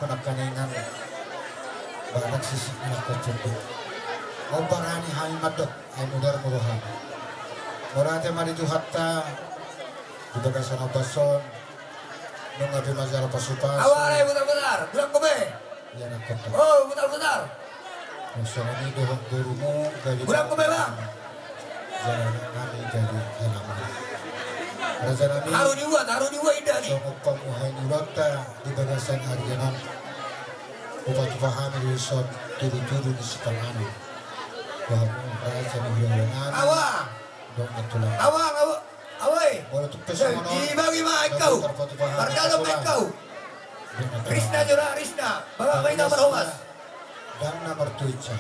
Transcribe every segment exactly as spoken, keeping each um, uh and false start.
Nangkaningan barang sisik na koncet do. Ombar hami hami mandok ai mudar mulu hami. Mauliate ma di Tuhanta di bagasan ombas on. Nunga pe manjalo pasupasu. Awa ale putar putar, bilang kobe. Ia na kotor. Oh putar putar. Songon i dohot borumu gabe. Bilang kobe bang. Jala nami gabe halaman. Raja nami. Haru ni ua, haru ni ua indah ni. Songon pamuhai ni ulaonta di bagasan arian on. Hupatupa hami dison tudutudu ni sipanganon. Boha hamu raja ni hulahula nami. Awa. Dong na tulang. Awa awa. Awa i. Molo tung pe songon on. Dibagi ma ingkau. Mardalom ma ingkau. Risna jora risna. Baga ma ingkau marhoas. Ndang na martuinsa.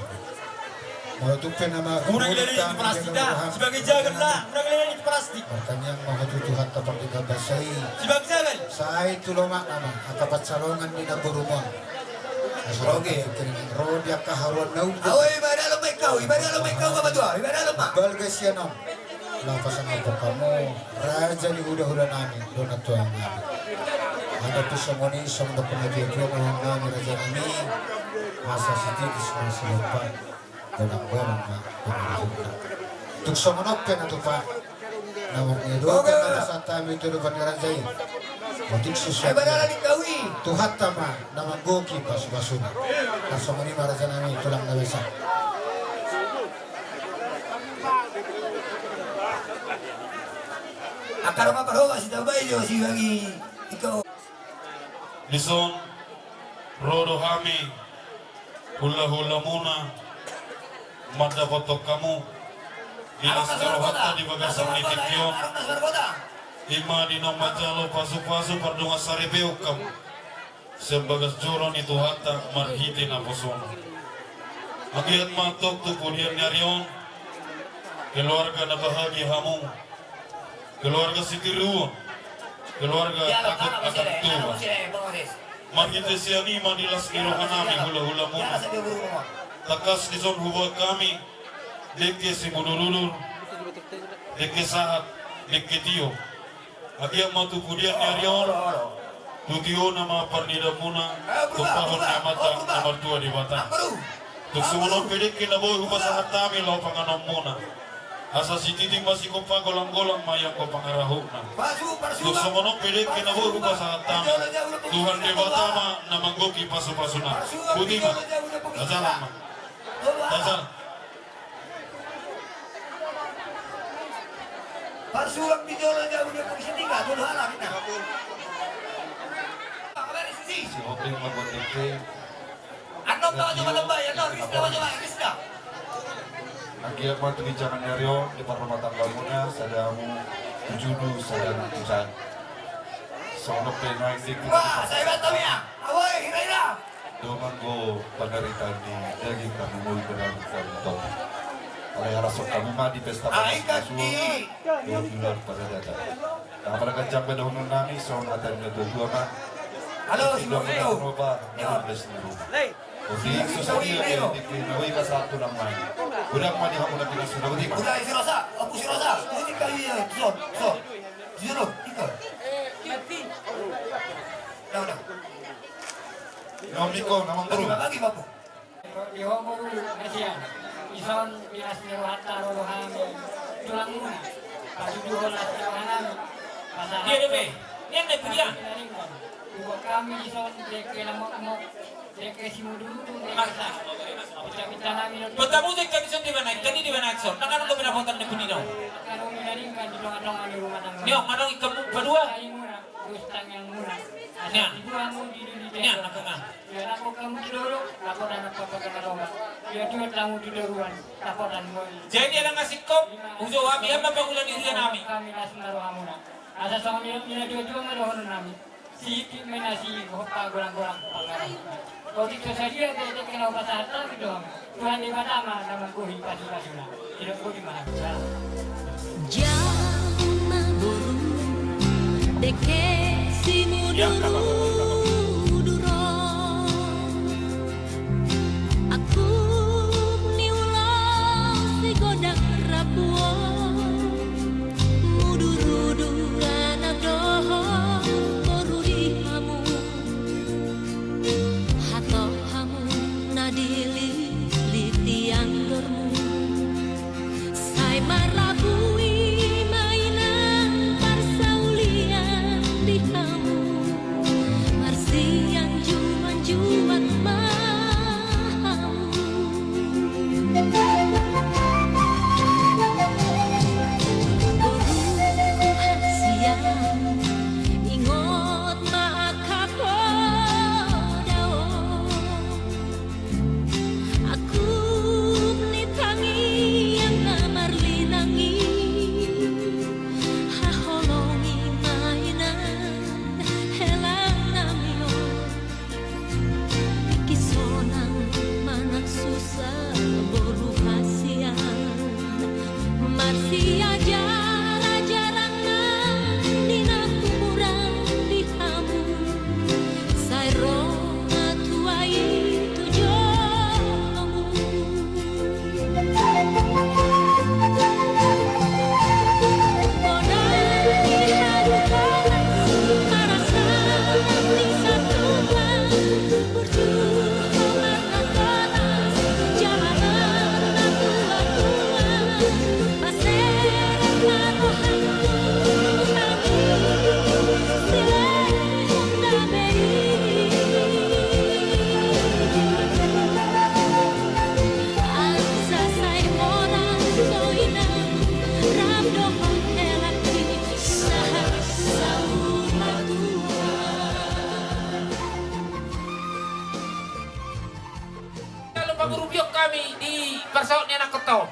Molo tung pe nama. Unang lele di plastik da. Sebagai jagal lah. Unang lele di plastik. Martangiang ma ho tu Tuhanta pardenggan basa i. Sebagai jagal. Sai tu lomak nama angka pansalongan ni namborum on. Asa oke. Ro di angka haruan na umbo. Awa i, ibadalom ma ingkau, ibadalom ma ingkau ma patua, ibadalom ma. Balga sian on. Laho pasangaphon hamu raja ni hulahula nami, dongan tulang nami. Adong pe songon i songon dohot natuatua ma nami raja nami. Asa sititis ma silompa. Bolangbolong ma pangarahutna. Tung songon on pe na tupa. Na marnida dohot na pasahat hami tu adopan ni raja i. Otik susuan. Tuhanta ma na manggohi pasupasuna. Na songon i ma raja nami tulang na basa. Angka dongan parhoas, sitambai jo sibagi ingkau. Dison ro do hami hulahulamuna mandapothon hamu di las ni rohanta di bagasan ni tingki on. Ima di na manjalo pasupasu pardongansaripeon hamu sian bagas joro ni Tuhanta marhite naposona. Anggiat ma antong tu pudian ni ari on keluarga na bahagia hamu. Keluarga sitiruon, keluarga takut akan Tuhan. Marhite sian i ma di las ni roha nami hulahulamuna. Tangkas dison huboan hami dengke simudurudur, dengke sahat, dengke tio. Anggiat ma tu pudian ni ari on tu tiona ma parnidamuna, tumpahon ni Amanta na martua Debata. Tung songon on pe dengke na boi hupasahat hami laho panganonmuna. Asa sititik ma sigompa, golanggolang ma i anggo pangarahutna. Tung songon on pe dengke na boi hupasahat hami, Tuhan Debata ma na manggohi pasupasuna. Botima. Tajalang ma. Tajalang. Parsulang di jolo jabu dia polisi tiga, tolu halak kita. Sihoping ma buat dengke. Annon tau coba lembai, annon Rizka, coba Rizka. Anggiat ma tu ginjangan ni ari on di parrumah tanggamuna, sada hamu tu julu, sada tu sada. Songon pe naeng dengke. Wah, saya bantu ya. Awoi, hira-hira. Dongan do panaritaan ni daging hamu, molo berarti tong. Alai ala songon hamu ma di pesta. Ai, pesta kaki. Dua bulan pada datang. Apalagi jambe dohonon nami songon hata ni natuatua ma. Halo, si Bang Ito. Oke, susah dia, dia, dia, dia, dia, dia, satu nama. Udah ma di hamu na pinasuna, udah. Udah, si Rosa, aku si Rosa. Ini kali ya, son, son. Di sana, Ito. Udah, udah. Naung niko, naung buru. Bagi, bagi, Bapak. Di ho boru na sian, dison di las ni rohanta ro do hami tulangmuna. Patuduhon las ni roha nami. Dia dope. Nian na pudian. Buat kami dison dengke na mokmok, dengke simudurudur, dengke sa. Pecah-pecah nami. Botamu dengke dison di mana? Ikan di mana dison? Tangan ko pinapotan di pudian. Kami na ringkan di tonga-tonga ni rumah tangga. Nio, manang ikan mu padua. Sai muna. Nian. Nian, na tengah. Ia, lapotan hamu tu dolok, lapotan hamu tu toruan, lapotan hamu. Jadi ala nunga singkop, hujou hami, aha ma pangula ni huria nami. Hami las ni rohamuna. Asa songon i, ia, dua-dua ma dohonon nami. Sihipit ma na sigompa, golang-golang pangarahutna. Otik so sadia pe dengke na hupasahat hami tu hamu. Tuhan Debata ma na manggohi pasupasuna. Tidak boleh marah. Jabu ma boru, dengke simudurudur on. Agung ni ulos di godang rambu on. Mudurudur anak dohot boru di hamu. Lili tiang dormu, sai marabui ma inang parsaulian di hamu, marsianjuanjuan ma hamu. Borungku hasian, ingot ma angka poda on. Angkup ni tangiang na marlinang i, haholongi ma inang helanami on. Tingki sonang manang susa boru hasian, marsiajarajaran ma ninna humuran di hamu, sai ro ma tua i tu jolomu. Bona ni haduan, marasa ni satuan, burju marnatoras, jala marnatua-tua, paserep ma rohangku hami, silehon dame i. Asa sai horas do inang, rap dohot helangki sahat saur matua. Lalu pangurupion hami di parsaut ni anakkonta on.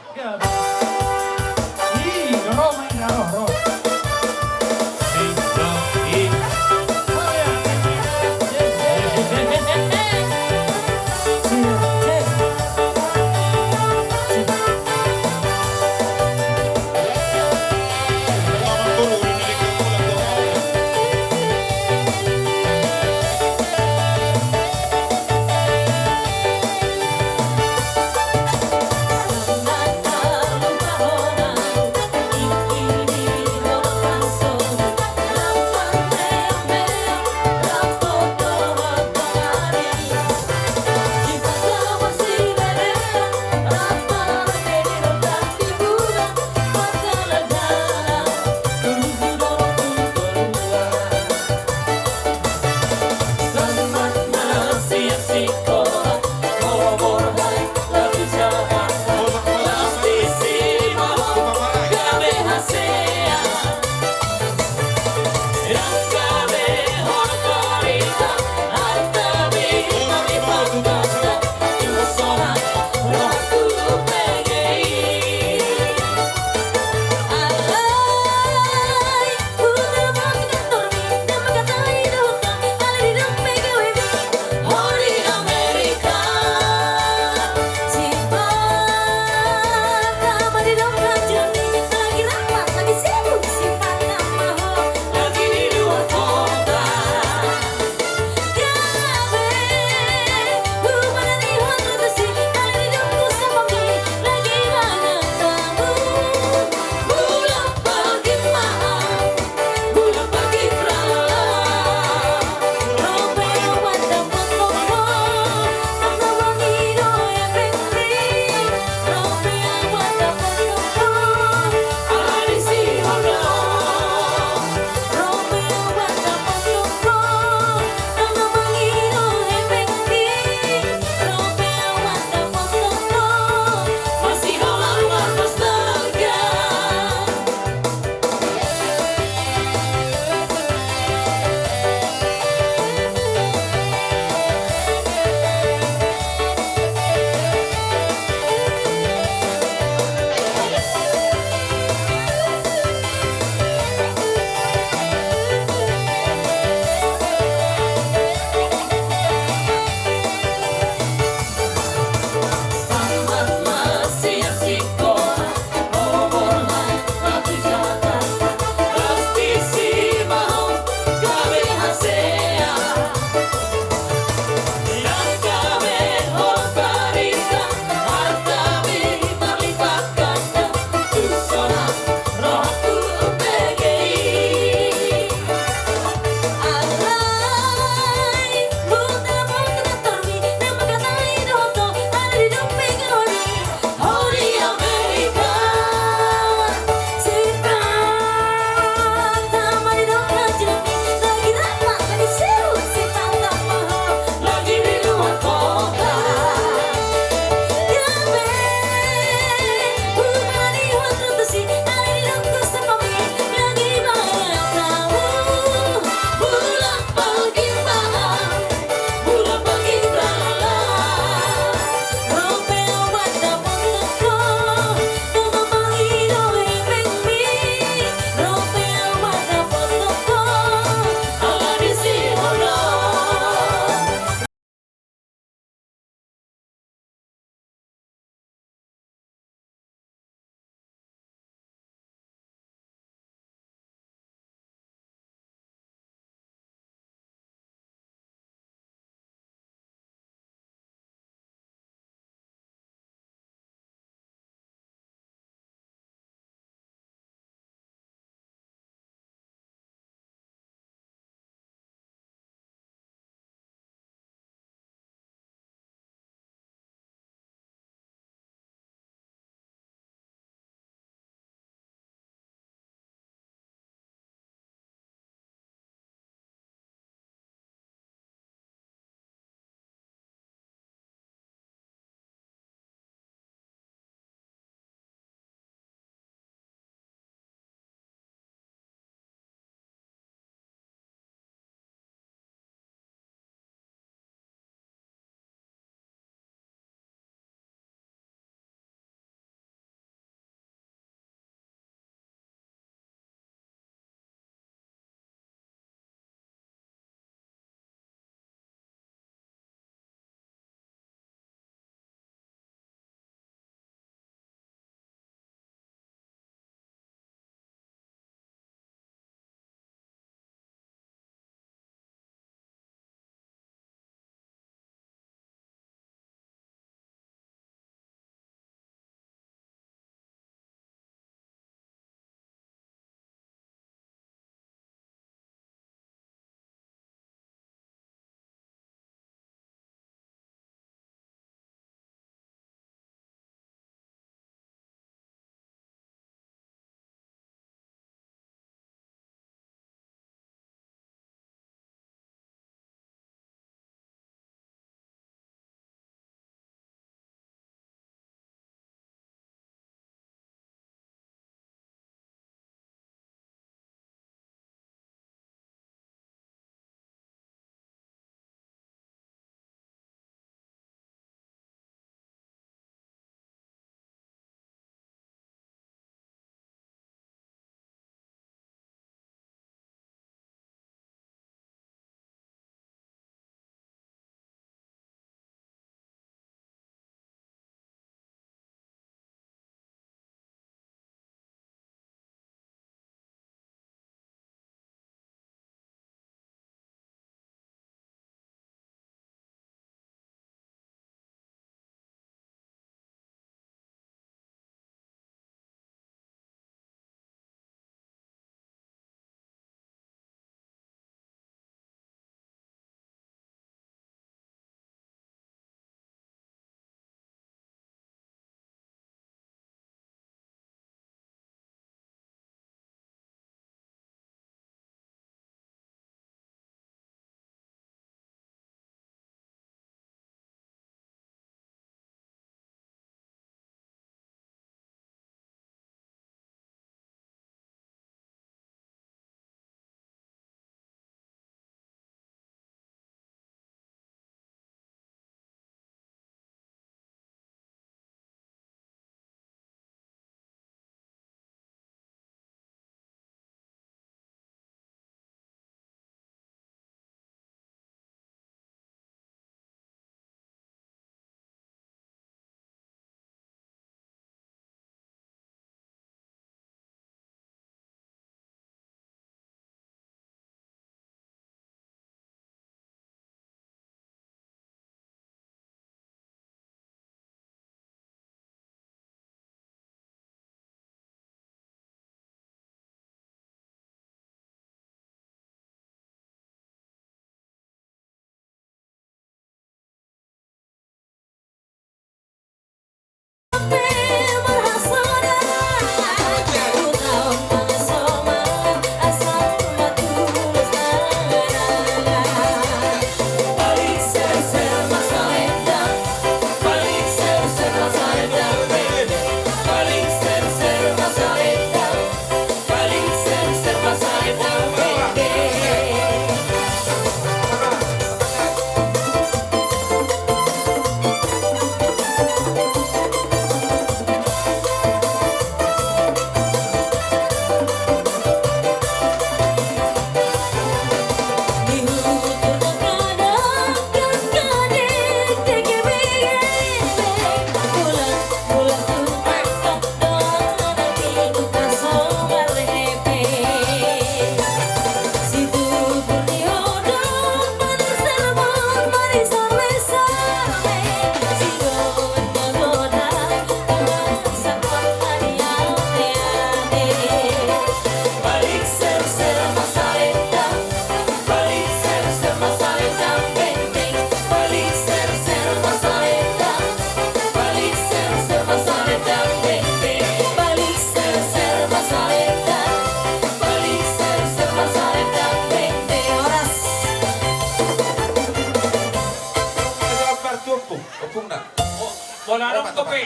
Ladang kope.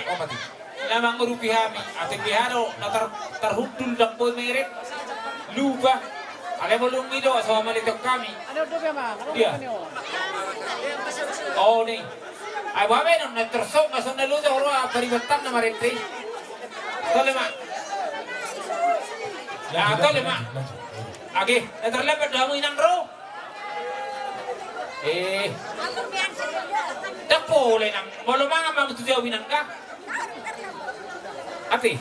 Na mangurupi hami, ate beha do na tar-, tarhundul dang boi meret. Lupa. Ale bolung mido so malitok kami. Dia. Oh ni. Ai babe non na tersok na sonna luto roa paribatang na marete. Tole ma. Ya tole ma. Age, na terlambat damu inang ro. Eh. Tapo le nang. Molo mangan mamu tu jawi nang ka. Ate.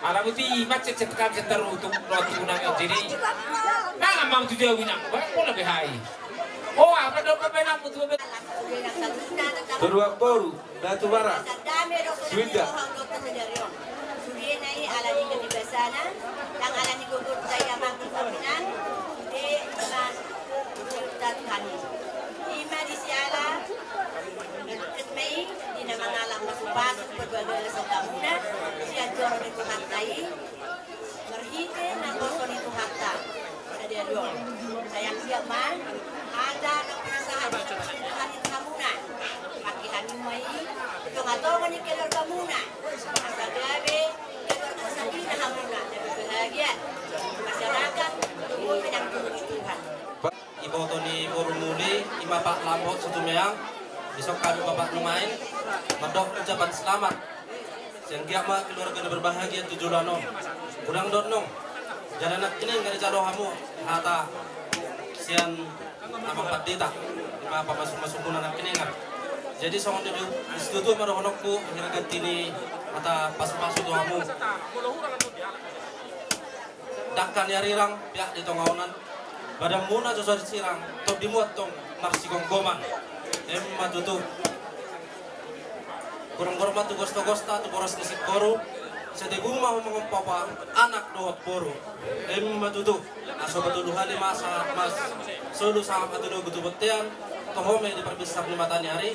Ala muti macet-cet kan sentaru tu roti unang jadi. Mangan mamu tu jawi nang. Bang pola behai. Oh, apa do apa benang mutu be. Tuduak boru. Datu Bara. Suinda. Sude nai ala ni kami basana, nang ala ni gogor daya mangkin paminang, de ima tatu kami. Ima di siala, ngerukes mai, di na mangalap pasu-pasu, perbagai so kamuna, sian joro ni Tuhanta i, marhite na poso ni Tuhanta. Sadari on. Sai anggiat ma hata na pinasahat ni Tuhan i tu hamuna. Pake hami ma i tu tonga-tonga ni keluargamuna. Asa gabe keluarga sakinah hamuna, gabe bahagia. Masyarakat tumbuh menang tumbuh Tuhan. Iboto ni boru muli, ima Pak Lambok Situmeang, dison hami Bapak Numain, mandok ucapan selamat. Sai anggiat ma keluarga na berbahagia tu joloan on. Godang do nong. Jala nangkining nunga dijalo hamu hata sian Amang Pandita. Ima pasu-pasu muna nangkiningan. Jadi songon di, di situtu ma dohononku hira ganti ni hata pasu-pasu tu hamu. Dangka ni arirang, piak di tonga onan. Badanmuna jo so disirang, tondimuna tong marsigomgoman. Emma tutu. Gorong-gorong ma tu gosta-gosta, tu boras ni singkoru. Sai debu ma hamu mangalap anak dohot boru. Emma tutu. Asa patolu hali ma sahat ma solu sahat ma tu dogu tu bontean. Toho ma i di parbinsar ni mata ni ari.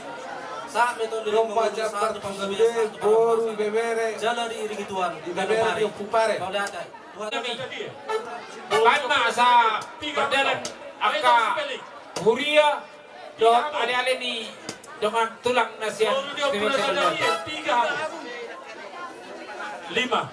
Sahat ma i tong di lombo sahat tu panggabean sahat tu panggabean. Jala diiringi Tuhan. Ibebere di ompu pare. Mauliate. Baen ma asa mardalan angka huria dohot ale-ale ni dongan tulang na sian Steven Sandal. Lima.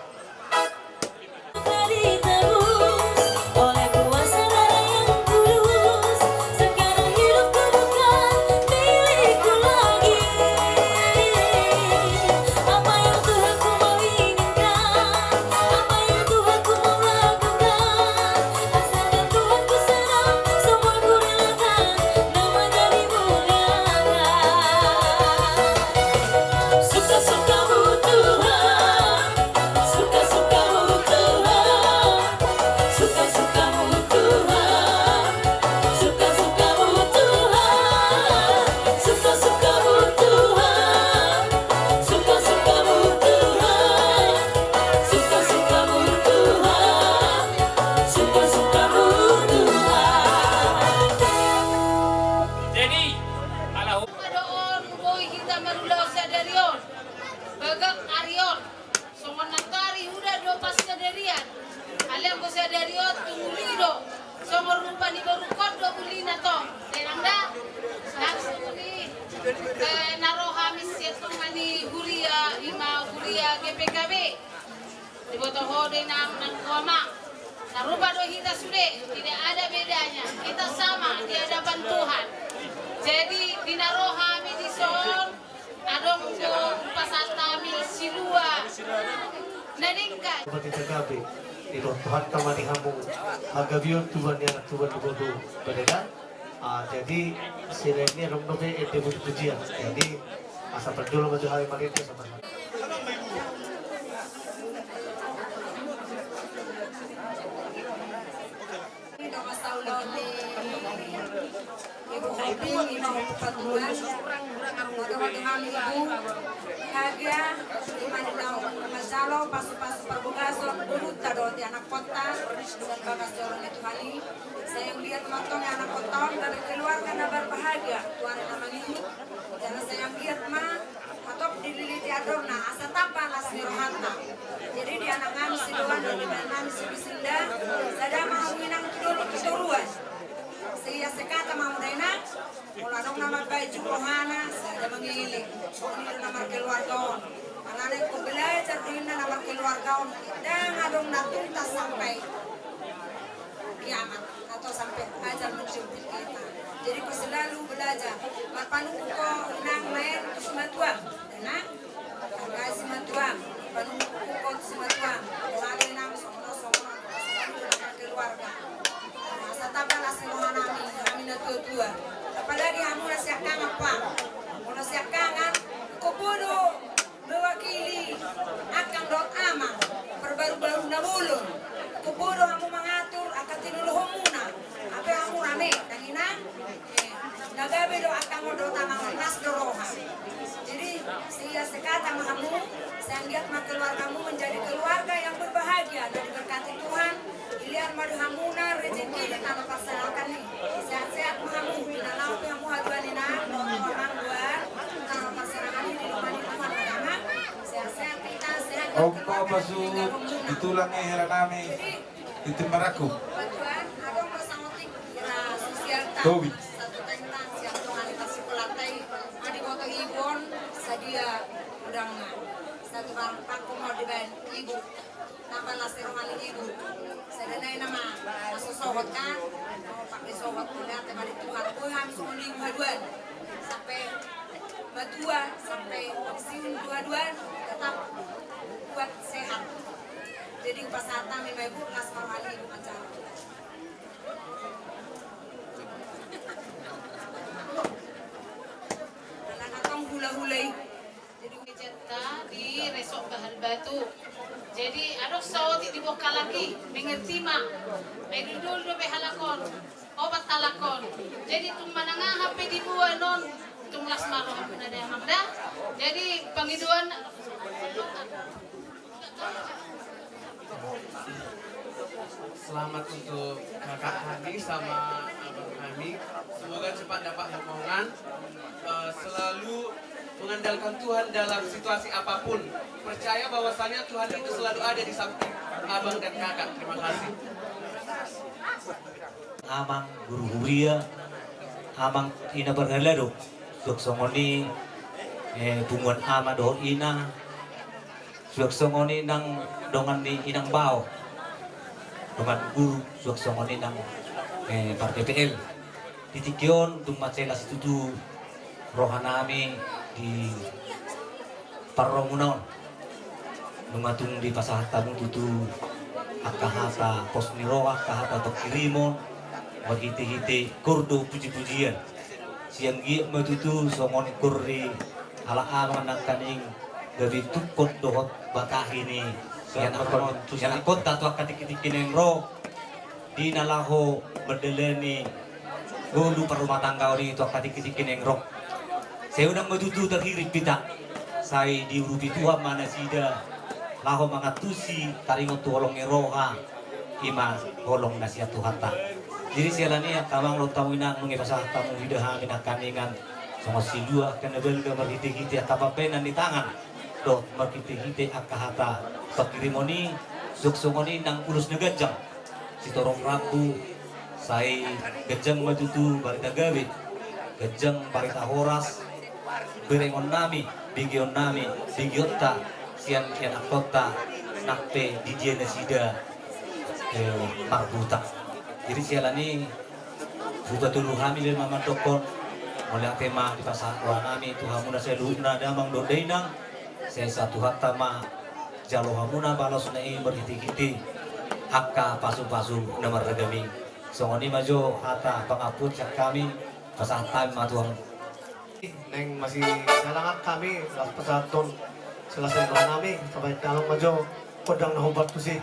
Apa yang Tuhanku mau inginkan, apa yang Tuhanku mau lakukan, asalkan Tuhanku senang, semua ku relakan, nama-Nya dimuliakan. Suka-sukamu Tuhan, suka-sukamu Tuhan. Suka-sukamu Tuhan, suka-sukamu Tuhan, suka-sukamu Tuhan, suka-sukamu Tuhan, suka-sukamu Tuhan. Jadi, ala hu- Ado on, boi hita marulaon sadari on. Bagak ari on. Songon nantoari huda do parsadarian. Alai anggo sadari on tung uli do. Songon rupa ni borungkon do ulina tong. Denang da. Langsung ni, eh, na ro hami sian tonga ni huria, ima huria G P K B. Diboto ho do inang nang amang. Sarupa do hita sude, tidak ada bedanya. Kita sama di hadapan Tuhan. Jadi, di na ro hami dison, adong do pasahat hami silua na denggan. Mati tagabe, didok Tuhan ma di hamu hagabeon, tubuan ni anak, tubuan ni boru, bere da. Ah, jadi, selain ni adong dope ende puji-pujian. Jadi, asa parjolo ma jo hami marende sama-sama. Ibu Hoping, Ibu Patuan, Ibu Hagia, ima na manjalo pasu-pasu parbagason, boruta dohot anakhonta, sian bagas joro ni Tuhan i. Sai anggiat ma tong anakhonta on gabe keluarga na berbahagia tu ari na mangihut. Jala sai anggiat ma hatop dililiti andorna asa tamba las ni rohanta. Jadi di anaknami si Doan dohot di bahenonnami si Lusinda, sada ma hamu inang tu dolok tu toruan. Sai ia sekata ma hamu da inang, molo adong na mambahen jung rohana, sada mangelek. Songon i do na markeluarga on. Alana ingkon belajar do inna na markeluarga on. Ndang adong na tuntas sampai kiamat atau sampai ajal menjemput kita. Jadi, ingkon selalu belajar. Marpanungkun ho, Inang, ma tu simatuam. Dana, angka simatuam. Panungkun ho tu simatuam. Alana, Inang, songon on, songon on. Selalu do na markeluarga. Asa tamba las ni roha nami, hami na tua-tua. Apalagi hamu na siangkangan, Puang. Molo siangkangan, ingkon podo mewakili angkang dohot amang, parbaru-baru na bolon. Ingkon podo hamu mangatur angka tinolonmuna. Hape hamu rame, dang, Inang? Eh, na gabe do angkang on dohot amang, las do roha. Jadi, seia sekata ma hamu, sai anggiat ma keluargamu menjadi keluarga yang berbahagia dan diberkati Tuhan. Dilehon ma di hamuna rejeki di tano parserahan i. Sehat-sehat ma hamu, di na laho pe hamu haduan, Inang, dohot amang, di tano parserahan i, dilehon ma Tuhan ma damang. Sehat-sehat hita, sehat. Ompa pasu di tulang i, hela nami. Jadi, di tim marangkup. Tuhan, adong do saotik hira sosial ta. Tobi. Satu tentang siap Tuhan, di sikola ta i. Adi boto ibon, sadia udang na. Satu barang paku mau dibaen ibu. Tamba las ni roha ni ibu. Sada nai nama, na so sohot kan? Mau pakai sohot, mauliate ma di Tuhan. Boi hami songon i haduan. Sampai matua, sampai pensiun haduan, tetap kuat, sehat. Jadi, hupasahat hami ma ibu, las ma roha ni ibu, macam. Anak atong hula-hula i. Jadi, mejanta di Resort Bahar Batu. Jadi, adong saotik di bongkal lagi, mengerti ma. Ai dulu-dulu do be halak on, obat halak on. Jadi, tung manang aha pe diboan on, tung las ma rohamuna damang da. Jadi, pangidoan. Selamat untuk kakak kami sama abang kami. Semoga cepat dapat momongan. Eh, selalu mengandalkan Tuhan dalam situasi apapun. Percaya bahwasanya Tuhan itu selalu ada di samping abang dan kakak. Terima kasih. Amang, guru huria, amang, ina parhalado, suang songon i, eh, punguan ama dohot ina, suang songon i nang dongan ni inang bao, dongan guru, suang songon i nang, eh, par P P L. Di tingki on tung mansai las situtu roha nami di parromuna on. Nunga tung dipasahat hamu tutu angka hata pos ni roha, angka hata pangkirimon, marhite-hite gor dohot puji-pujian. Sai anggiat ma tutu songon gor ni halak amang nangkaning gabe tungkot dohot batahi ni ianakhon, ianakkonta tu angka tingki-tingki naeng ro. Di na laho mandalani ngolu parrumatanggaon i tu angka tingki-tingki naeng ro. Sai unang ma tutu tarhirim hita, sai diurupi Tuhan ma nasida laho mangantusi taringot tu holong ni roha, i ma holong na sian Tuhanta. Jadi siala ni i angka amang dohot hamu inang, nunga dipasahat hamu, huida hami nangkaningan songon silua angka na balga marhite-hite angka pambaenan ni tangan dohot marhite-hite angka hata pangkirimon i, suang songon i nang ulos na ganjang. Sitorop rambu, sai ganjang ma tutu barita gabe, ganjang barita horas, berengon nami, begeon nami, begeonta sian ianakkonta, nang pe di dia nasida, eh, marhutang. Jadi siala ni i, hupatudu hami be ma mandokkon, mauliate ma dipasahat roha nami tu hamuna saluhutna damang dohot dainang, sai Tuhanta ma jalo hamuna balasna i marhite-hite angka pasu-pasu na marragam i. Songon i ma jo hata pangampu sian hami, pasahat hami ma tu hamu. Naeng masijalangan hami, laos pasahathon silas ni roha nami, tabaen damang ma jo gondang na hombar tusi.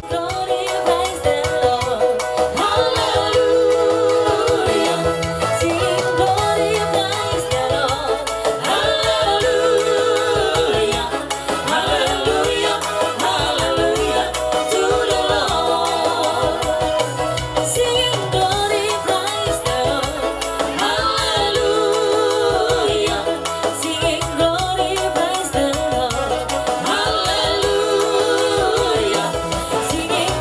Glory, praise the Lord. Hallelujah. Sing glory, praise the Lord. Hallelujah. Hallelujah. Hallelujah to the Lord. Sing glory, praise the Lord. Hallelujah. Singing glory, praise the Lord. Hallelujah. Singing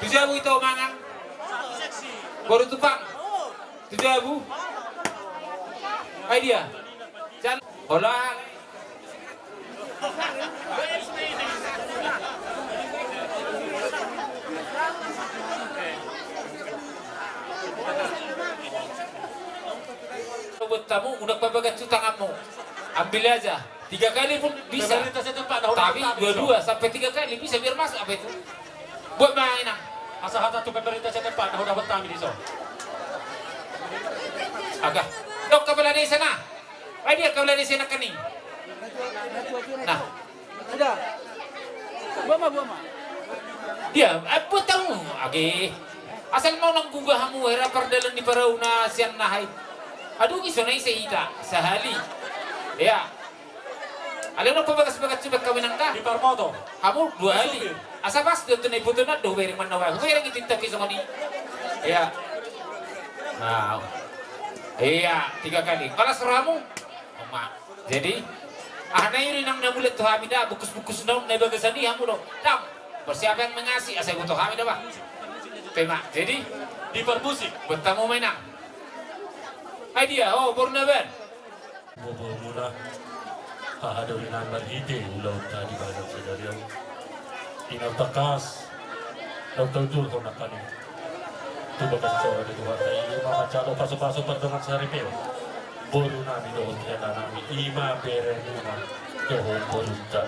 Tu jabu ito mangan. Boru Tupang. Tu jabu. Ai dia. Jan. Hola. Buat tamu, udah pabagat tu tanganmu. Ambil aja. Tiga kali pun bisa. Pemerintah setempat, dah, tapi udah dua-dua sampai tiga kali bisa biar masuk apa itu. Buat main, nah. Asa hata tu pemerintah setempat, dah, udah bertami di so. Agak. Dok, kepala desa, nah. Ai dia kepala desa, nah, kani. Nah. Ada. Gua mah, gua mah. Dia, eh, buat tamu. Oke. Asal mau nang gugah hamu, era pardalan di parau na sian nahai. Aduh, iso na ise ita, sahali. Ya. Alai na pabagas-bagas coba kawin angka. Di Parmoto. Hamu dua hali. Asa pas do tu na iputu na do bereng mana wah. Bereng itu tak kisah ni. Iya. Nah. Iya, tiga kali. Balas ramu. Oma. Jadi, ah, na iri nang na mulet tu hami da, bukus-bukus nang na bagasan i hamu do. Dam. Persiapan mengasih, asa ibu tu hami da, bah. Tema. Jadi, di permusik. Bertamu main nang. Ai dia, oh, boruna ben. Boboa muna, hahadoli nami marhite ulaonta di bagasan sadari on. Di na tangkas, na taujur hona kami. Tu bagas sora di Tuhanta, ima manjalo pasu-pasu pardongan saripeon. Boru nami dohot hela nami, ima bere muna dohot borunta.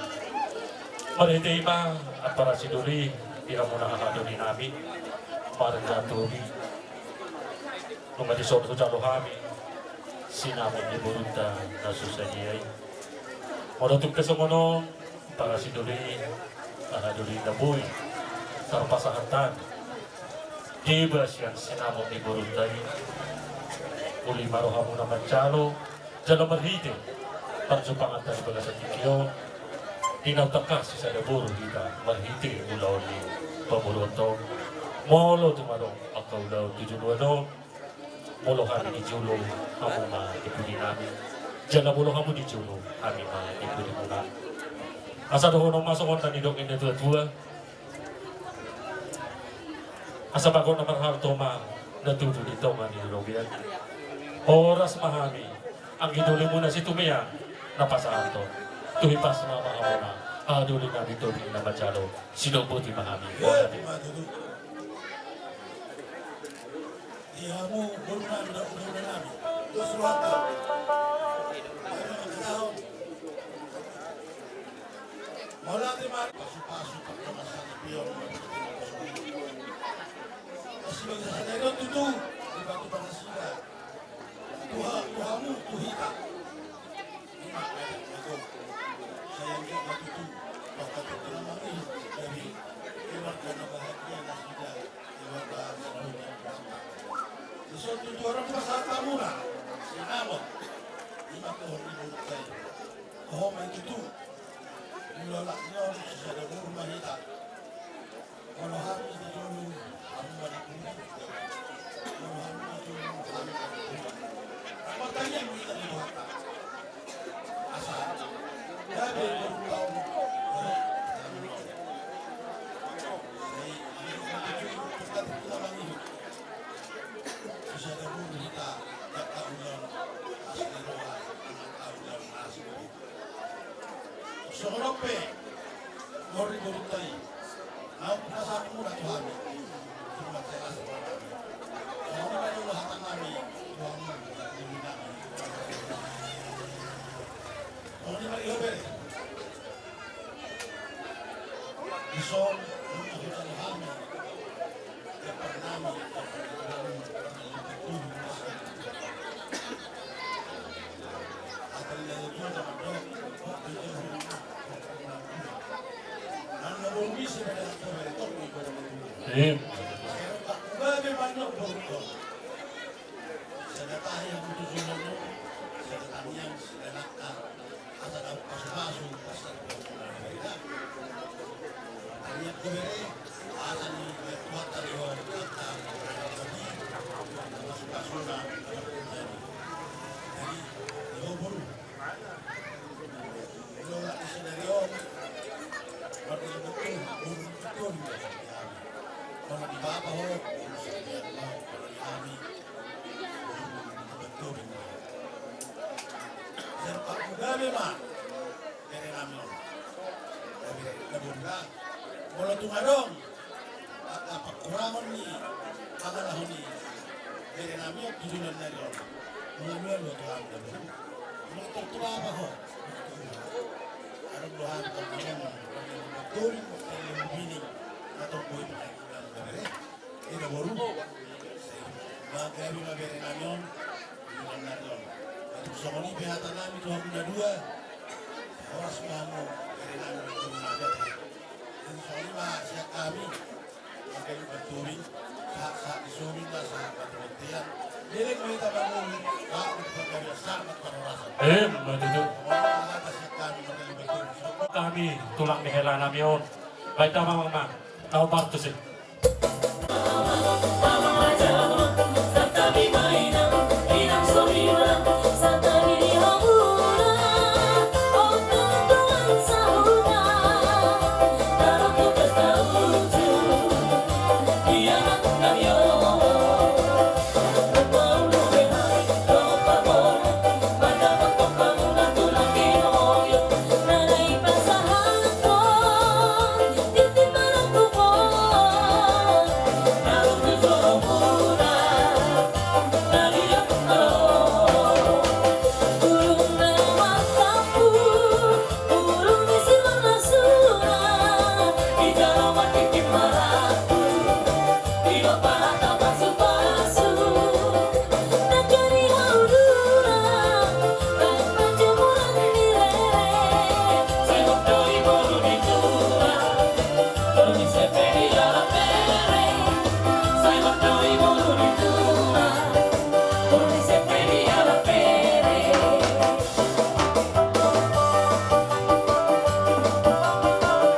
Marhite ima, ampara sidoli, di hamuna hahadoli nami, marga Tobing. Nunga dison hujalo hami sinamot ni borunta na so sadia i. Molo tung pe songon on, ampara sidoli, hahadoli na boi tarpasahat hami deba sian sinamot ni borunta i. Uli ma rohamuna manjalo, jala marhite parjumpanganta di bagasan tingki on, di na tangkas sisada boru hita marhite ulaon ni pamoruonta on. Molo tung adong angka ulaon tu joloan on, molo hami di jolo, hamu ma di pudi nami. Jala molo hamu di jolo, hami ma di pudi muna. Asa dohonon ma songon na nidok ni na tua-tua. Asa bagot na marhalto ma na tubu di tonga ni robean. Horas ma hami, anggi doli muna Situmean, na pasahathon. Tu hipasna ma hamuna, hahadoli nami Tobing na manjalo, sidok boti ma hami. Horas. Di hamu, boru nami, dohot boru nami. Dos rohanta. Mauliate ma. Pasu-pasu, pasu-pasu, pasu-pasu. Asi bagi sadari on tutu, di batu panasida. Tu ha-, tu hamu, tu hita. Ima adat na gok. Sayang dia batu tu. Batu tu na mangihut. Jadi, keluarga na bahagia nasida. Keluarga na bahagia. Dison tutu adong pasahat hamuna. Sinamot. Ima tu hori murkai. Ho ma i tutu. Mula lak ni on, sisada boru ma hita. Molo hami di jolo, hamu ma di pudi. Molo hami di jolo, hami ma di pudi. Martangiang ma hita di Tuhanta. Asa gabe boru taon. Sai, hami ma di pudi, kita, kita mangihut. Sisada boru hita, angka ulaon asi ni roha, angka ulaon asi ni roha. Songon on pe, molo di borunta i, naung pasahat muna tu hami. Songon on ma di hata nami, tu hamu, tu nami. Songon i ma di ho bere. Dison, nunga hujalo hami. Asa dapot pasu-pasu, pasu-pasu. Tangiang tu bere, asa ni Tuhanta di ho, Tuhanta, pasu-pasuna. Jadi, di ho boru. Di ho lak ni sadari on. Marga Tobing, boru Tobing. Molo di bapa ho, molo di hami, molo di bapa ho. Serpak muda memang. Bere nami on. Bere na bonda. Molo tung adong angka pangkurangon ni pangalaho ni bere nami on tu joloan ni ari on, molo molo tu hami na bonda. Molo tu bapa ho. Adong do hami tong na bonda. Tuli molo tuli molo bini. Na tong boi pakai na bere. Ina boru. Magabe ma bere nami on. Ina nami on. Tung songon i pe hata nami tu hamu na dua. Horas ma hamu bere nami on. Tung songon i ma sian hami. Magabe ma turi. Sahat sahat ni suri ma sahat ma tu bontean. Derek ma hita bangun. Sahat ma tu bontean sahat ma tu parhorasan. Em, ma tutu. Songon i ma hata sian hami magabe ma turi. Hami tulang ni hela nami on. Baik, damang ma. Kau partus i.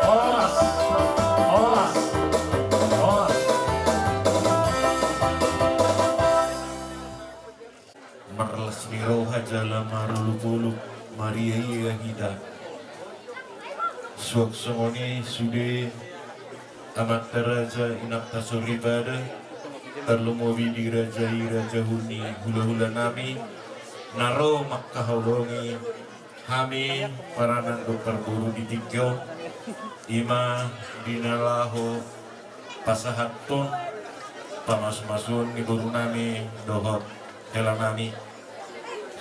Horas, horas, horas. Marlas ni roha jala marolopolop, mariaia hita. Suang songon i sude amanta raja, inanta soripada, tarlumobi di raja i, raja ni hulahula nami, na ro mangkaholongi hami paranak dohot parboru di tingki on, i ma di na laho pasahathon pamasumasuon ni boru nami dohot hela nami.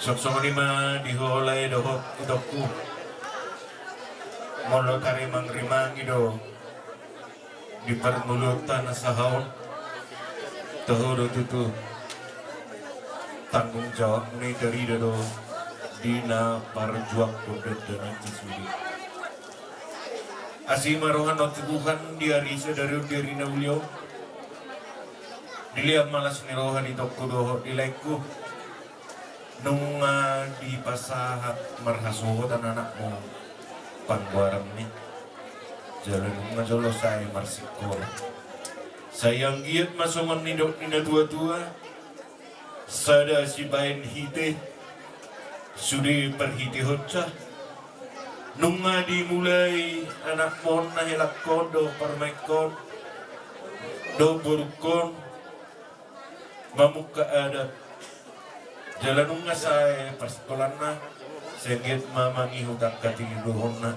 Suang songon i ma di ho lae dohot itongku. Molo tarimangrimangi do di parngoluonta na saha on, toho do tutu tanggung jawabna i tarida do di na parjuangkon dangdang i sude. Asi ma roha na tu Tuhan di ari sadari on, di ari na uli on. Dilehon ma las ni roha di itongku dohot di laengku. Nunga dipasahat marhasohotan anakmu panggoaranmi. Jala nunga jolo sae marsikola. Sai anggiat ma songon nidok ni natuatua, sada sibaen hite sude parhitehonsa. Nunga dimulai anakmu on na helangkon dohot parumaenkon dohot borungkon mamungka adat. Jala nunga sae parsikolanna, sai anggiat ma mangihut angka tinodohonna.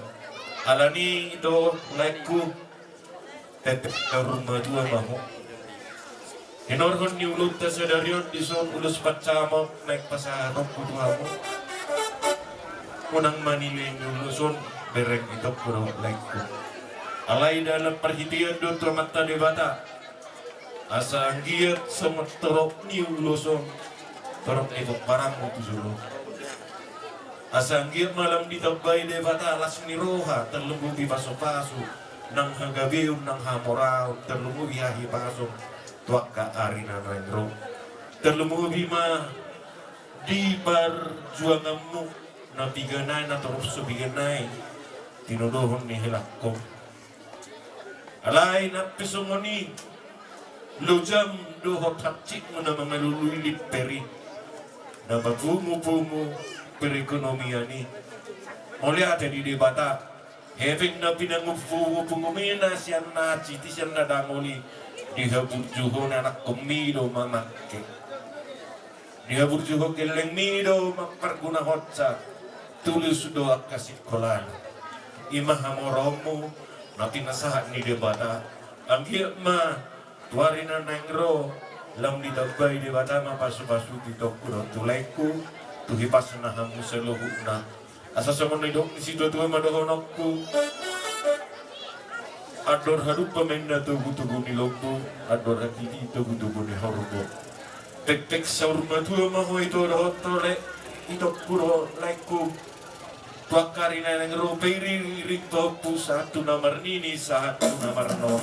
Alani i do laengku, tete rumah tua ma ho. Hinorhon ni ulaonta sadari on dison ulos pansaripeon naeng pasahatonku tu hamu. Unang manilei ni ulos on bereng itongku dohot laengku. Alai dalan parhitean do tu Amanta Debata. Asa anggiat songon torop ni ulos on, torop ni pomparanmu tu jolo. Asa anggiat ma lam ditambai Debata las ni roha, tarlumobi pasupasu, nang hagabeon, nang hamoraon, tarlumobi hahipason tu angka ari na naeng ro. Tarlumobi ma di parjuanganmu na piga nai, na torop so piga nai tinodohon ni helangkon. Alai nang pe songon i, lojam dohot hansitmu na mangalului limper i, na mapungupungu perekonomian i. Mauliate di Debata, hepeng na pinangupungupungumu i na sian na hansit i, sian na dangol i, Dihaburjuhon anakkonmi do mamangke. Dihaburjuhon gellengmi do mampargunahonsa. Tulus do angka sikolana. I ma hamoraonmu na pinasahat ni Debata. Anggiat ma tu ari na naeng ro, lam ditambai Debata ma pasupasu tu itongku dohot tu laengku, tu hipasna hamu saluhutna. Asa songon na nidok ni situatua ma dohononku. Andor hadumpang ma inna togutogu ni lombu, andor hatiti togutogu ni horbo. Pekpek saur matua ma ho ito dohot tu lae, itongku dohot laengku. Tu angka ari na naeng ro pe iriring pahompu sahat tu na marnini sahat tu na marnono.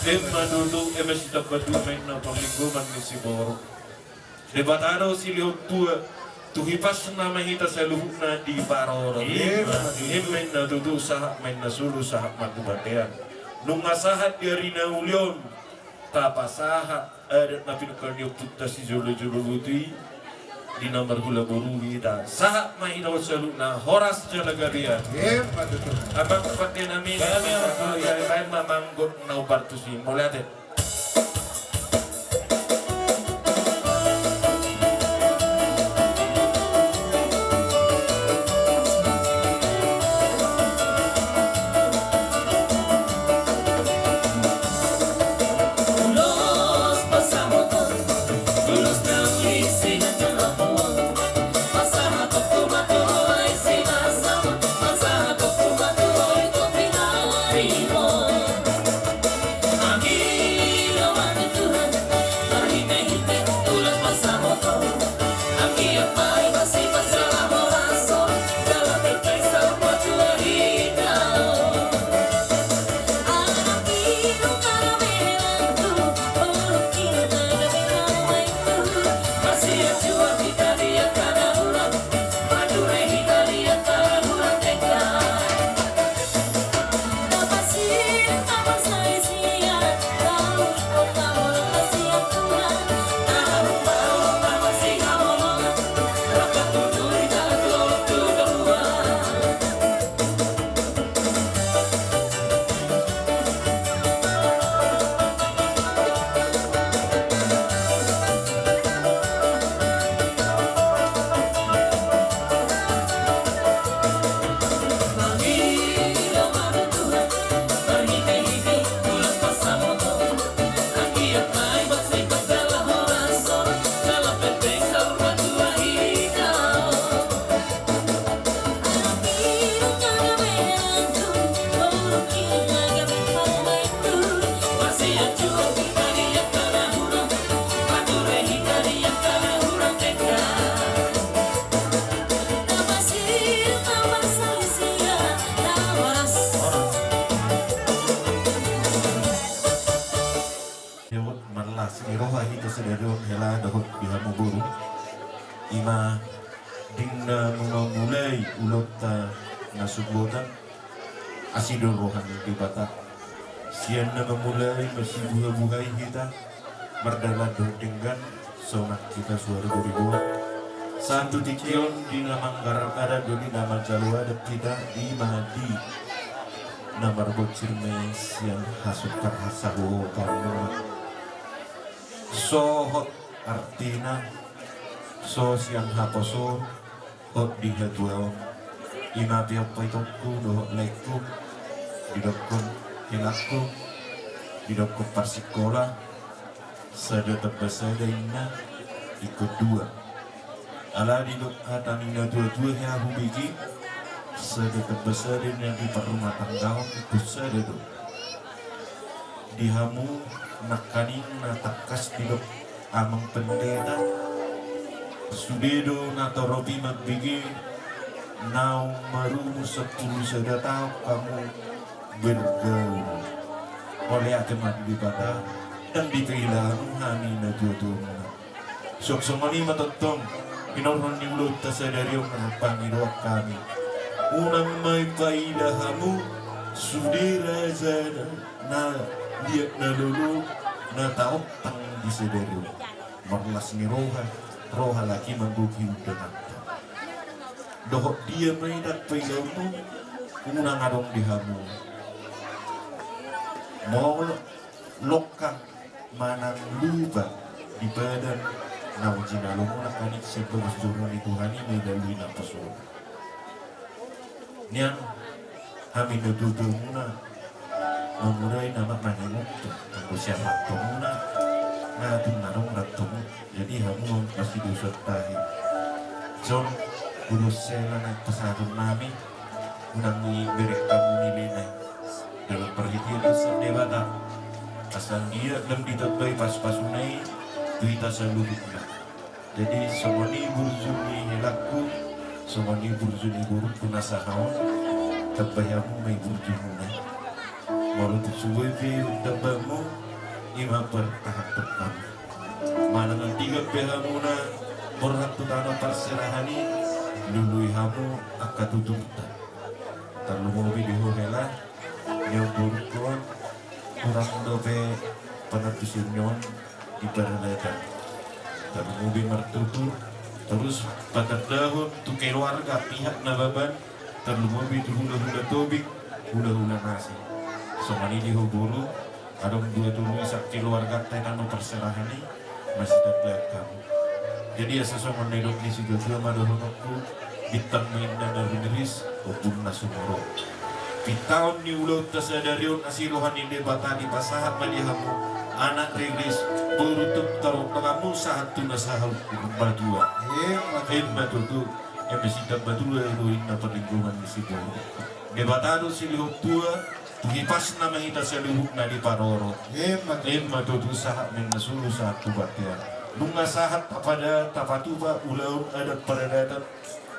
Emma tutu, emma sitamba tu ma inna parlinggoman ni siboru. Debata do silehon tua, tu hipasna ma hita saluhutna diparorot. Emma tutu, sahat ma inna solu sahat ma tu bontean. Nunga sahat di ari na uli on, tapasahat adat na pinungka ni ompunta sijolojolo boto i. Di na marhula boru hita, sahat ma hita on saluhutna horas jala gabe. Amang pande nami, gabe ma manggot na upartusi. Mauliate. Marlas ni roha hita sadari on hela dohot di hamu boru. I ma ding na mamulai ulaonta na sumbotan. Asi do roha ni Debata sian na mamulai masibuhabuhai hita mardalan dohot denggan sonang hita suhar boriboan. Sahat tu tingki on di na manggarar adat dohot di na manjalo adat hita i ma di na marbonsir ma i sian hasungkar hasahohotan muna. So hot artina, so sian haposoon, hot di hatuaon. I ma pe on paitongku dohot laengku, didokkon helangku, didokkon parsikola, sada tamba sada inna, ingkon dua. Ala didok hata ni natuatua hea hubege, sada tamba sada na di parrumatanggaon ingkon sada do. Di hamu nangkaning na tangkas didok amang pendeta, sude do na torop i mambege naung marumus sampulu sada taon hamu bergaul. Mauliate ma di Debata, ndang dipaila hamu hami natuatuamuna. Suang songon i ma tongtong hinorhon ni ulaonta sadari on, manumpangi do hami. Unang ma dipaila hamu sude raja na liat na lolo na taontang di sadari on. Marlas ni roha, roha laki mambohi undanganta. Dohot dia ma i ndang pailaonmu, unang adong di hamu. Molo longkang manang lupa di badan na jinalomuna, nangkaning sian bagas joro ni Tuhan i ma dilalui naposona. Nian hami na tuatua muna, mamora i nama mangihuthon, anggo sian rantomuna, na tung adong rantomu. Jadi hamu masidosan tahi. Jom, ulos sela na pasahaton nami, unang dibereng hamu nilena i. Dalam parhitean dosa Debata, asa anggiat lam ditambai pasupasuna i tu hita saluhutna. Jadi songon i burju ni helangku, songon i burju ni borungku na sahat on, tambai hamu ma i burjumuna. Molo tung so boi pe ditamba hamu, i ma partahanhon hamu. Manang andigan pe hamuna borhat tu tano parserahan i, lului hamu angka tuturta. Tarlumobi di ho hela, nion borungku on, hurang dope pangantusion ni on di paradaton. Tarlumobi martutur, torus patandahon tu keluarga pihak Nababan, tarlumobi tu hulahula Tobing, hulahula na asing. Songon i di ho boru, adong dua tolu i sakeluarganta i tano parserahan i, masitandaan hamu. Jadi asa songon na nidok ni situatua ma dohononku, bintang ma inna na rumiris, ombun na sumorop. Pintaon ni ulaonta sadari on asi roha ni Debata dipasahat ma di hamu, anak riris, boru tung tarompak hamu sahat tu na sahat matua. Emma tutu. Emma tutu. Eme sitambatua do inna parlinggoman ni siboru. Debata do silehon tua, tu hipasna ma hita saluhutna diparorot. Emma tutu. Emma tutu, sahat ma inna solu sahat tu bontean. Nunga sahat tapada tapatupa ulaon adat paradaton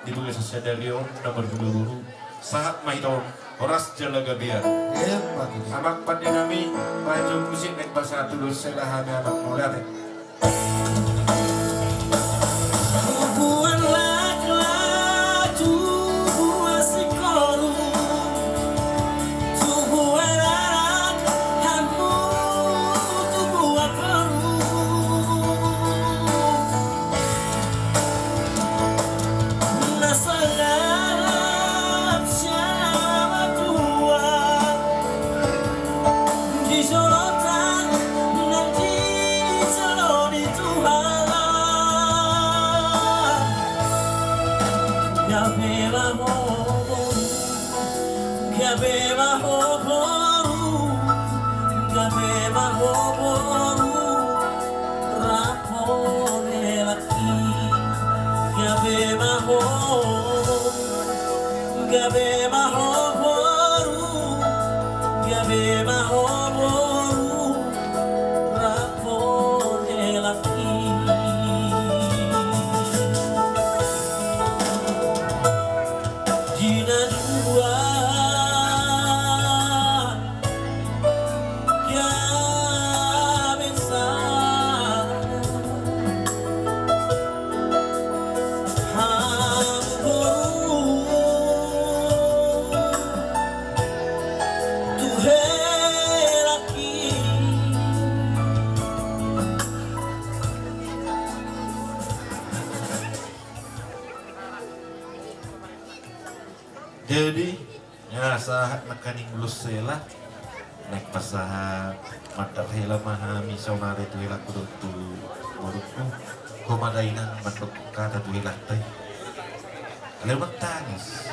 di bagasan sadari on na marhula boru. Sahat ma hita on horas jala gabe. Emma tutu. Amang pande nami, bahen jo musik naeng pasahat ulos sela hami amang, mauliate. Tubuan laklak, tubuan sikoru, tubuan anak hamu, tubuan boru. Na sangap sian na matua, di joloan nang di jolo ni Tuhan. Gabe ma ho boru, gabe ma ho boru, gabe ma ho boru, rap Gabe ma ho, gabe ma ho boru, gabe ma ho boru, rap dohot helangki. Di na dua. Jadi, ya, sahat nangkaning ulos hela. Naeng pasahat mandar hela ma hami saonari tu helangku dohot tu borungku. Ho ma da inang mandok hata tu helangta i. Alai unang tangis.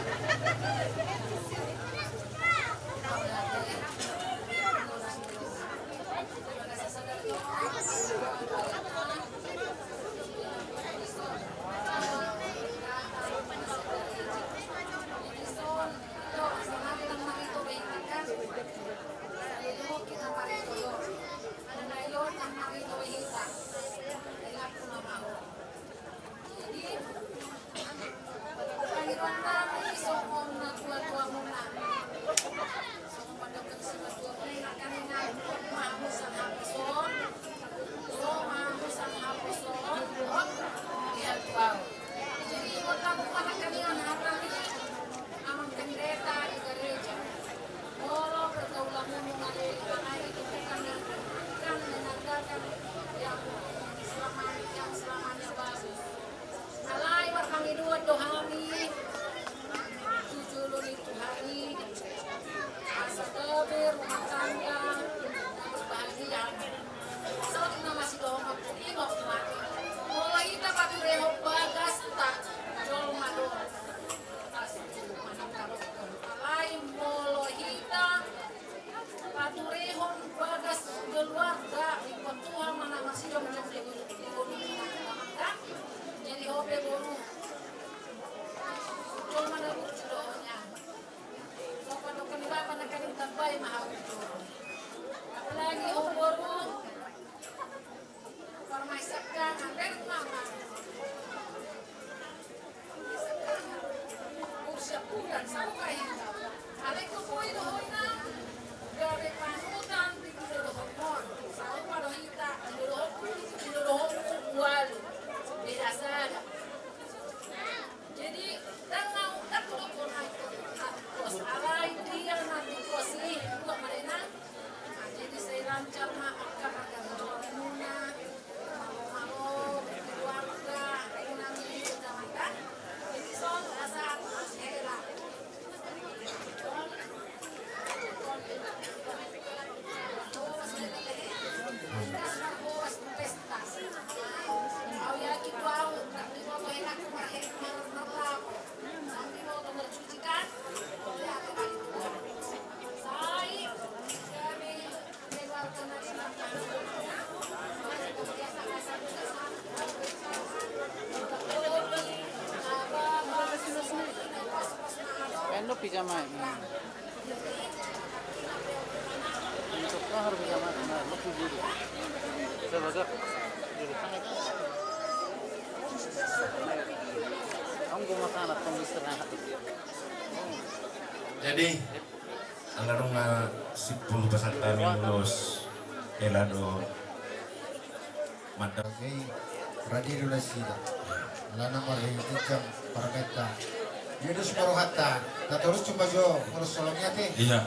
Jadi, ala nunga simpul pasahat hami ulos, hela do mandok. Oke, radi do nasida. Alana marhite jam parmenta. Ia dos ma rohanta. Na torus cuma jo ulos holong i ate. Iya.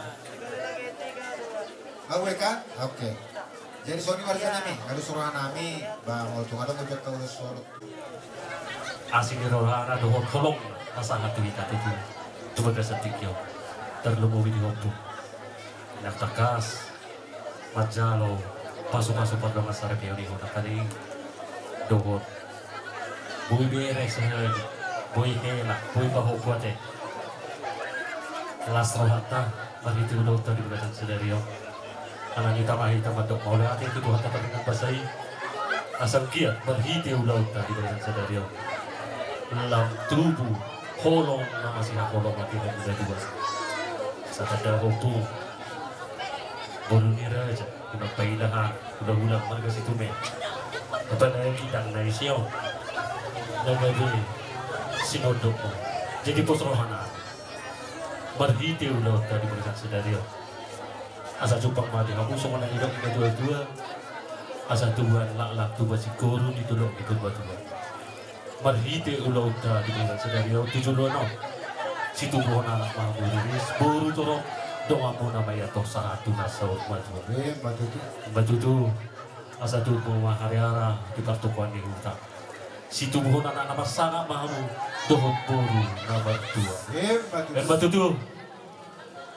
Au kan? Oke. Jadi songon i ma raja nami, ala dos roha nami, ba molo tung adong hujak ulos holong. Asi ni rohana dohot holong na sahat tu hita tutu tu bagasan tingki on, tarlumobi di hompu. Nang tangkas manjalo pasupasu pardongan saripeon i hona kali dohot boi bere sehari, boi hela, boi pahompu ate. Las rohanta marhite ulaonta di bagasan sadari on. Alani i ma hita mandok mauliate tu Tuhanta pardenggan basa i. Asa anggiat marhite ulaonta di bagasan sadari on lam tubu holong na masihaholongan di hamu na dua. Asa tanda hompu boru ni raja di na pailahan hulahula marga Situmean. Apalagi ndang na isi on na gabe sinondok on. Jadi pos rohana marhite ulaonta di bagasan sadari on. Asa jumpang ma di hamu songon na nidok ni natuatua. Asa tubuan laklak tubuan singkoru di dolok ni purbatua. Marhite ulaonta di bagasan sadari on tu joloan on, situbuhon anak ma hamu riris boru torop, donganmuna ma i antong sahat tu na saur matua. Emma tutu. Asa tubu ma hariara di partokoan ni huta. Situbuhon anak na marsangap ma hamu dohot boru na martua. Emma tutu. Emma tutu.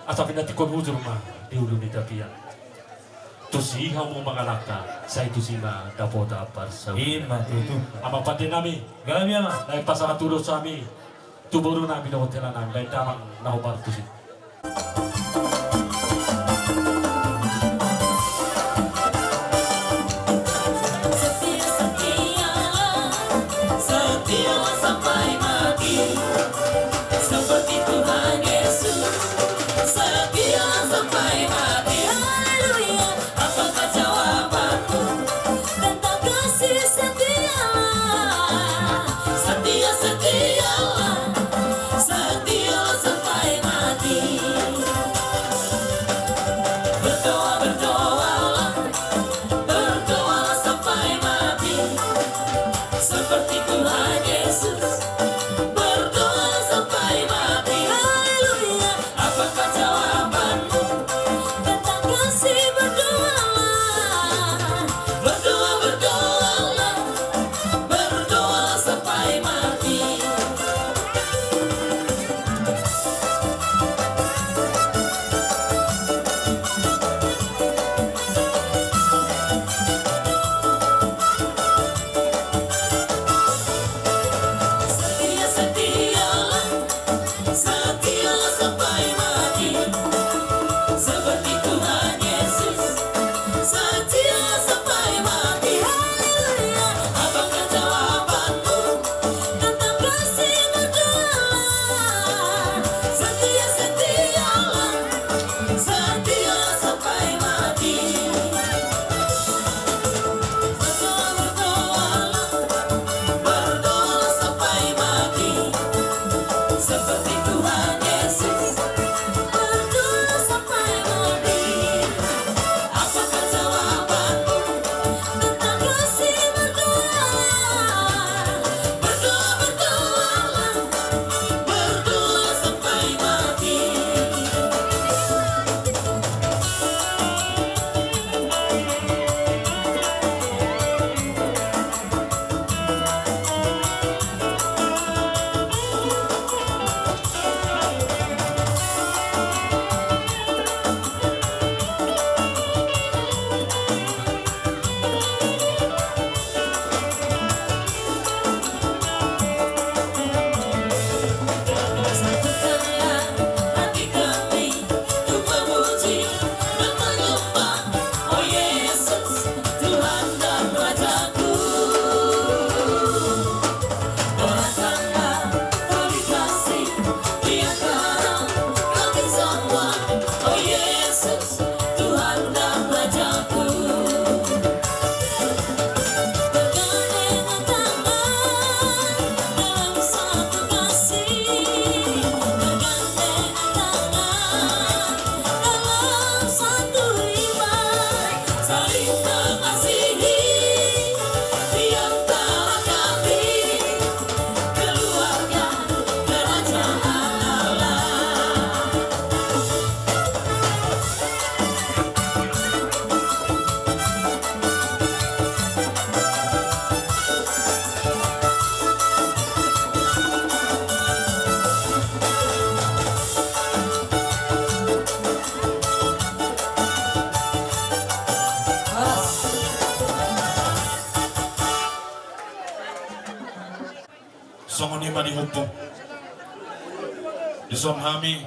Asa pinantikhon hujur ma di ulu ni tapian. Tusi hamu mangalangka, sai tusi ma dapotan parsaulian. Emma tutu. Amang pande nami. Gabe ma. Lae pasahat ulos hami tu boru nami dohot hela nami, baen damang na hombar tusi. Setia, setia, setia sampai mati. Seperti Tuhan Yesus, setia sampai mati. Haleluya. Apakah jawabanmu tentang kasih setia? Setia, setialah, setialah sampai mati. Berdoa, berdoalah, berdoalah sampai mati. Seperti Tuhan Yesus, berdoa sampai mati. Haleluya. Apakah jawabanmu tentang kasih? Berdoalah, berdoa, berdoalah, berdoalah sampai mati. Setia, setialah, setialah sampai mati. Seperti Tuhan Yesus, setia sampai mati. Haleluya. Apakah jawabanmu tentang kasih? Berdoalah. Setia, setialah, setia sampai mati. Berdoa, berdoalah, berdoalah sampai mati. Seperti Tuhan Yesus, berdoa sampai mati. Panihumpung. Dison hami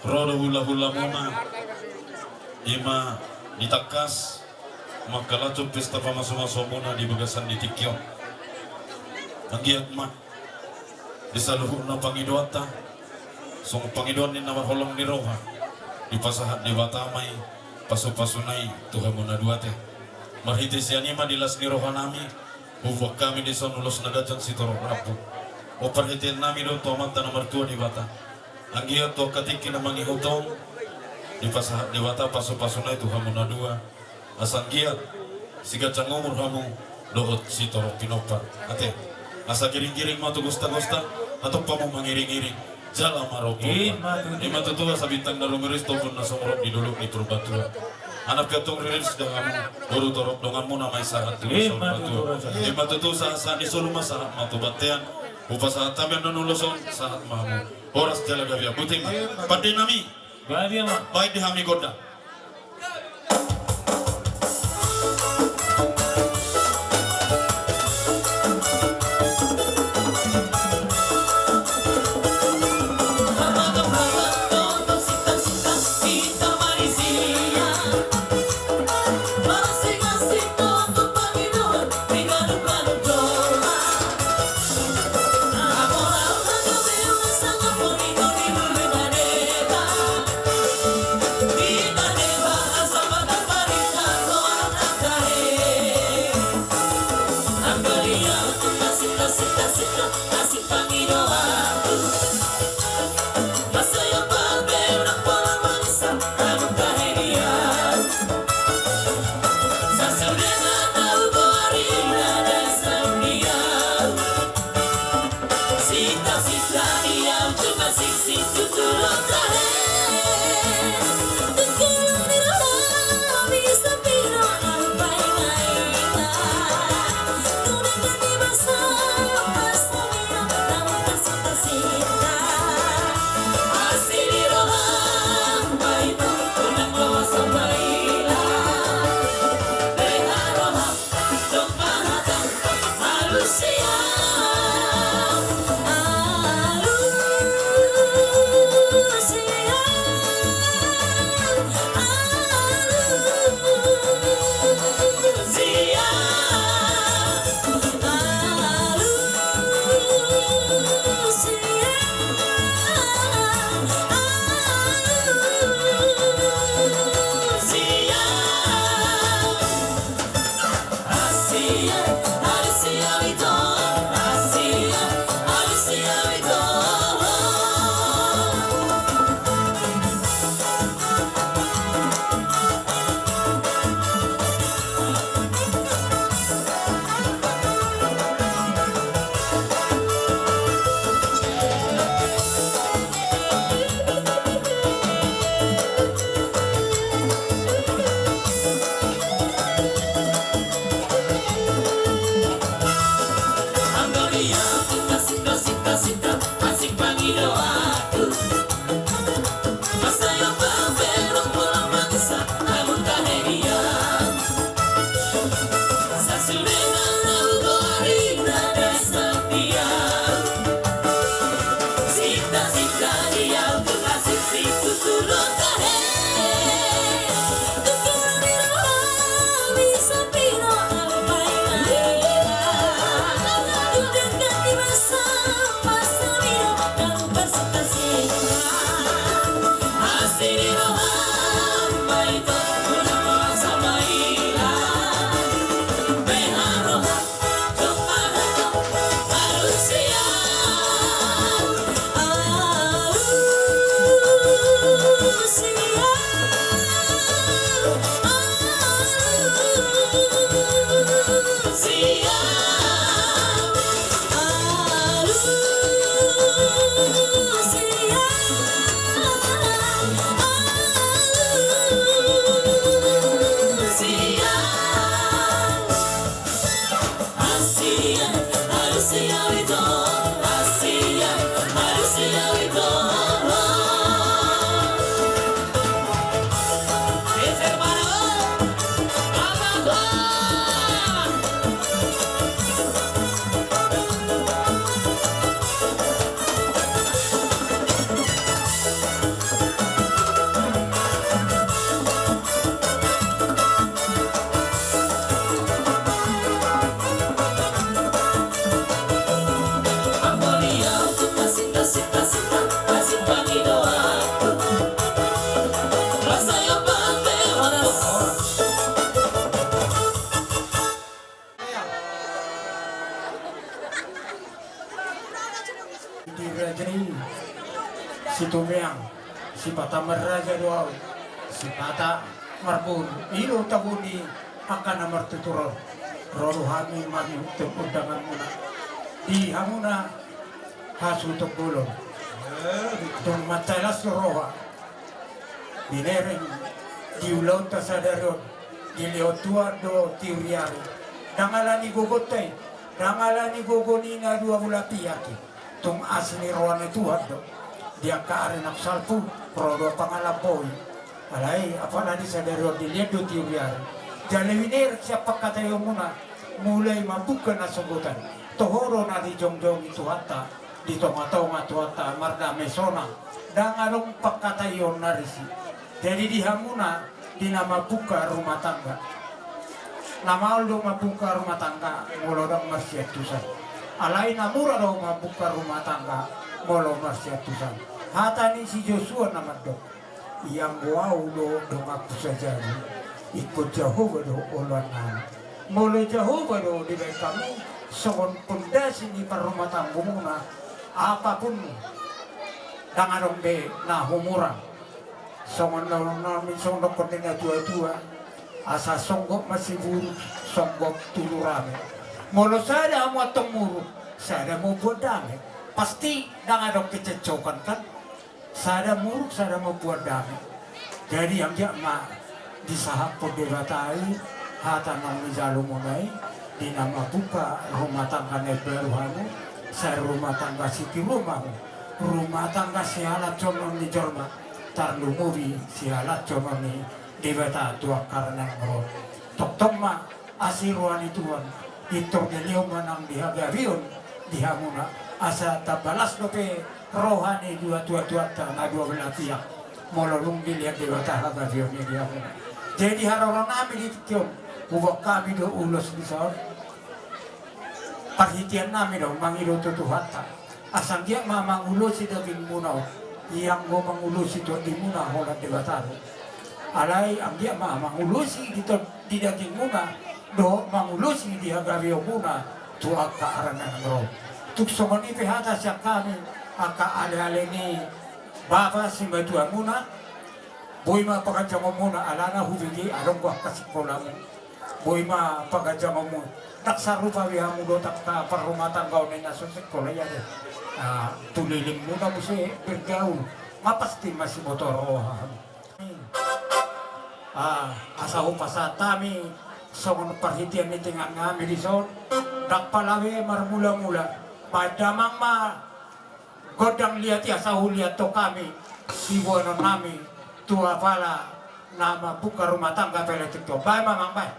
ro do hulahulamuna, ima di tangkas mangkalashon pesta pamasumasumuna di bagasan di tingki on. Anggiat ma di saluhutna pangidoanta, songon pangidoan ni na marholong ni roha, dipasahat Debata ma i pasupasuna i tu hamu na dua, ate. Marhite sian i ma di las ni rohanami, huboan hami dison ulos na ganjang sitorop rambu. Parhiteannami do tu Amanta na martua Debata. Anggiat tu angka tingki na mangihut on, dipasahat Debata pasupasuna i tu hamu na dua, asa anggiat siganjang umur hamu dohot sitorop pinompar, ate. Asa giringgiring ma tu gostagosta, hatop hamu mangiringiring jala marompompa. Ima tutu. Ima tutu, asa bintang na rumiris, tombun na sumurut di dolok ni Purbatua. Anak piantong riris da hamu, boru torop donganmuna ma i sahat tu Ima tutu, Purbatua. Raja. Ima tutu, sahatsahat ni solu ma sahat ma tu bontean. Hupasahat hami annon ulos on, sahat ma hamu. Horas jala gabe, boti ma. Ima tutu. Pandenami. Gabe ma. Baen di hami gondang. Tumeang, sipata marraja do ahu, sipata marboru. I do tabo ni angka na martutur on. Ro do hami mangihuthon undanganmuna di hamuna hasuhuton bolon. Tung mansai las do roha binereng di ulaonta sadari on, dilehon Tuhan do tiur ni ari. Ndang ala ni gogonta i, ndang ala ni gogo ni na dua bola piak i. Tung asi ni roha ni Tuhan do di angka ari na salpu, ro do pangalamboi. Alai apala di sadari on dilehon do tiur ni ari. Jala binereng sian pangkataionmuna, mulai mambuka na sogot an. Toho do na dijongjongi Tuhanta di tongatonga Tuhanta, mardame sonang. Ndang adong pangkataion na risi. Jadi di hamuna di na mambuka rumah tangga, na maol do mambuka rumah tangga molo ndang marsiantusan. Alai na mura do mambuka rumah tangga molo marsiantusan. Hata ni si Josua na mandok, ianggo ahu do donganku sajadi, ingkon Jahowa do oloan nami. Molo Jahowa do dibahen hami songon pondasi ni parrumatanggamuna, apapun ndang adong be na humurang. Songon na, na, songon dokkon ni na tuatua, asa songgop ma siburuk, songgop tulu rame. Molo sada hamu antong muruk, sada ma umboan dame. Pasti ndang adong kecekcokan, kan? Sada muruk, sada ma umboan dame. Jadi anggiat ma disahaphon Debata i hata naung nijalomuna i, di na mambuka rumah tangga na imbaru hamu, sai rumah tangga sitiruon ma hamu, rumah tangga sihalashonhon ni jolma, tarlumobi sihalashonhon ni Debata tu angka ari na naeng ro. Tongtong ma asi roha ni Tuhan, pintor dilehon ma nang di hagabeon di hamuna, asa tamba las dope roha ni dua tuatuanta na dua bola piak, molo dung dilehon Debata hagabeon i di hamuna. Jadi haroro nami di tingki on, huboan hami do ulos dison, parhitean nami do mangido tu Tuhanta. Asa anggiat ma mangulosi dagingmuna on, ianggo mangulosi tondimuna holan Debata do. Alai anggiat ma mangulosi di ton-, di dagingmuna dohot mangulosi di hagabeonmuna tu angka ari na naeng ro. Tung songon i pe hata sian hami angka aleale ni bapa simatuamuna, boi ma paganjangonmuna, alana hubege adong do angka sikolamuna. Boi ma paganjangonmuna. Ndang sarupa be hamu dohot angka parrumatanggaon na so sikola, ia do. Ah, tu lelengmuna muse bergaul, nga pasti masiboto roha hamu. Ah, asa hupasahat hami songon parhitean ni tangiang nami dison, ndang pola be marmulamula. Baen damang ma gondang liat i, asa huliathon hami siboanon nami tu apala na mambuka rumah tangga pele tiktok. Baen ma, Amang, baen.